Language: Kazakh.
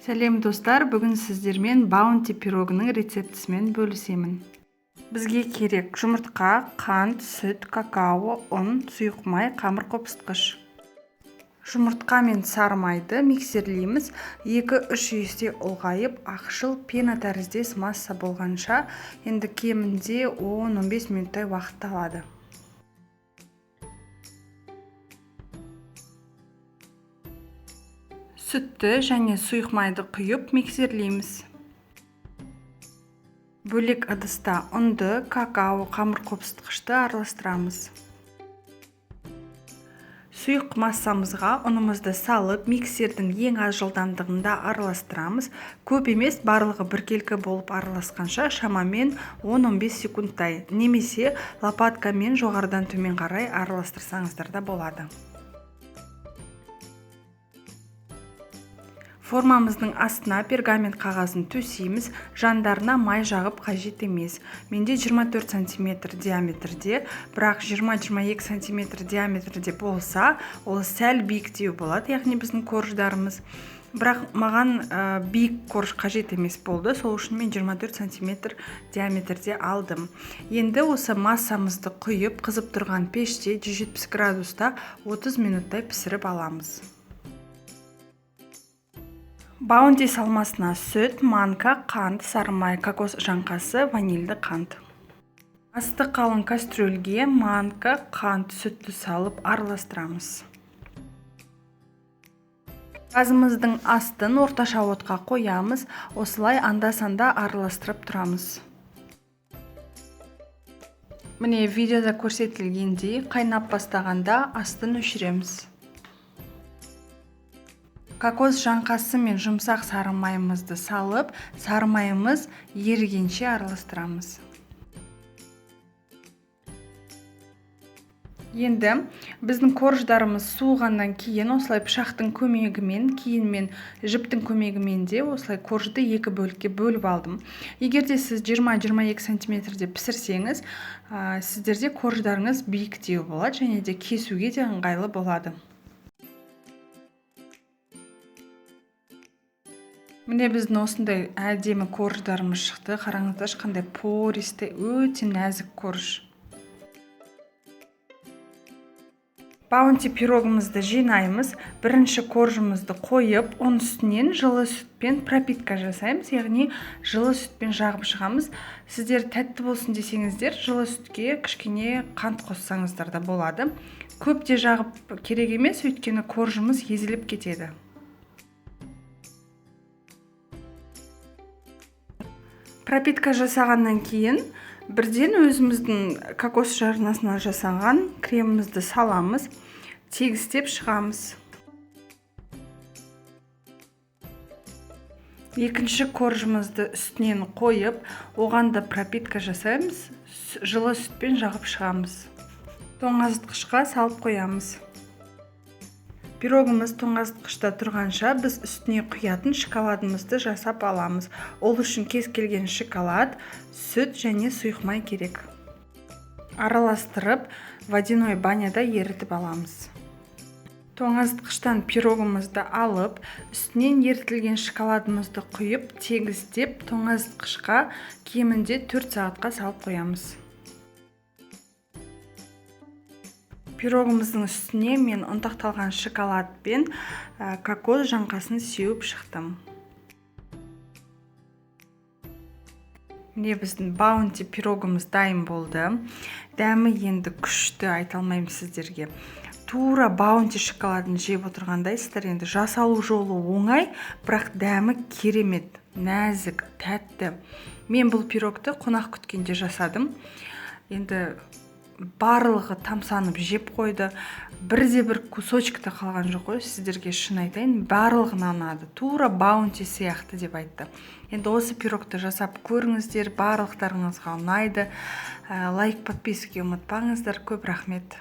Сәлем, достар! Бүгін сіздермен баунти пирогының рецептісімен бөлісемін. Бізге керек: жұмыртқа, қант, сүт, какао, ұн, сұйық май, қамыр қопсытқыш. Жұмыртқа мен сары майды миксерлейміз, 2-3 есе ұлғайып, ақшыл пена тәріздес масса болғанша. Енді кемінде 10-15 минуттай уақыт алады. Сүтті және сұйық майды құйып, миксерлейміз. Бөлек ыдыста ұнды, какао, қамыр қопсытқышты араластырамыз. Сұйық массамызға ұнымызды салып, миксердің ең аз жылдамдығында араластырамыз. Көп емес, барлығы біркелкі болып араласқанша, шамамен 10-15 секундтай, немесе лопаткамен жоғарыдан төмен қарай араластырсаңыздар да болады. Формамыздың астына пергамент қағазын төсейміз, жандарына май жағып қажет емес. Менде 24 сантиметр диаметрде, бірақ 20-22 сантиметр диаметрде болса, ол сәл биіктеу болады, яғни біздің корждарымыз. Бірақ маған биік корж қажет емес болды, сол үшін мен 24 сантиметр диаметрде алдым. Енді осы массамызды құйып, қызып тұрған пеште 170 градуста 30 минуттай пісіріп аламыз. Баунти салмасына сүт, манка, қант, сары май, кокос жаңқасы, ванильді қант. Асты қалың кастрюльге манка, қант, сүтті салып араластырамыз. Газымыздың астын орташа отқа қоямыз, осылай анда-санда араластырып тұрамыз. Міне, видеода көрсетілгендей, қайнап бастағанда астын өшіреміз. Кокос жаңқасы мен жұмсақ сары майымызды салып, сары майымыз ерігенше араластырамыз. Енді біздің корждарымыз суығаннан кейін осылай пышақтың көмегімен, кейін мен жіптің көмегімен де осылай коржды екі бөлікке бөліп алдым. Егер де сіз 20-22 сантиметрде пісірсеңіз, сіздерде корждарыңыз биіктеу болады және де кесуге де ыңғайлы болады. Міне, біздің осындай әдемі корждарымыз шықты. Қараңыздаршы, қандай пористый, өте нәзік корж. Баунти пирогымызды жинаймыз. Бірінші коржымызды қойып, оның үстінен жылы сүтпен пропитка жасаймыз, яғни жылы сүтпен жағып шығамыз. Сіздер тәтті болсын десеңіздер, жылы сүтке кішкене қант қоссаңыздар да болады. Көп те жағып керек емес, өйткені коржымыз езіліп кетеді. Пропитка жасағаннан кейін бірден өзіміздің кокос жарнасынан жасаған кремімізді саламыз, тегістеп шығамыз. Екінші коржымызды үстінен қойып, оған да пропитка жасаймыз, жылы сүтпен жағып шығамыз. Тоңазытқышқа салып қоямыз. Пирогымыз тоңазытқышта тұрғанша, біз үстіне құятын шоколадымызды жасап аламыз. Ол үшін кез келген шоколад, сүт және сұйық май керек. Араластырып, водяной баняда ерітіп аламыз. Тоңазытқыштан пирогымызды алып, үстінен ерітілген шоколадымызды құйып, тегістеп, тоңазытқышқа кемінде 4 сағатқа салып қоямыз. Пирогымыздың үстіне мен ұнтақталған шоколад пен кокос жаңқасын сеуіп шықтым. Міне, біздің баунти пирогымыз дайын болды. Дәмі енді күшті, айта алмаймын сіздерге. Тура баунти шоколадын жеп отырғандайсыздар. Енді жасалу жолы оңай, бірақ дәмі керемет, нәзік, тәтті. Мен бұл пирогты қонақ күткенде жасадым. Енді барлығы тамсанып жеп қойды. Бірде бір кусочек та қалған жоқ қой, сіздерге шын айтайын, барлығына ұнады. Тура баунти сияқты деп айтты. Енді осы пирогты жасап көріңіздер, барлықтарыңызға ұнайды. Лайк, подписки ұмытпаңыздар. Көп рахмет.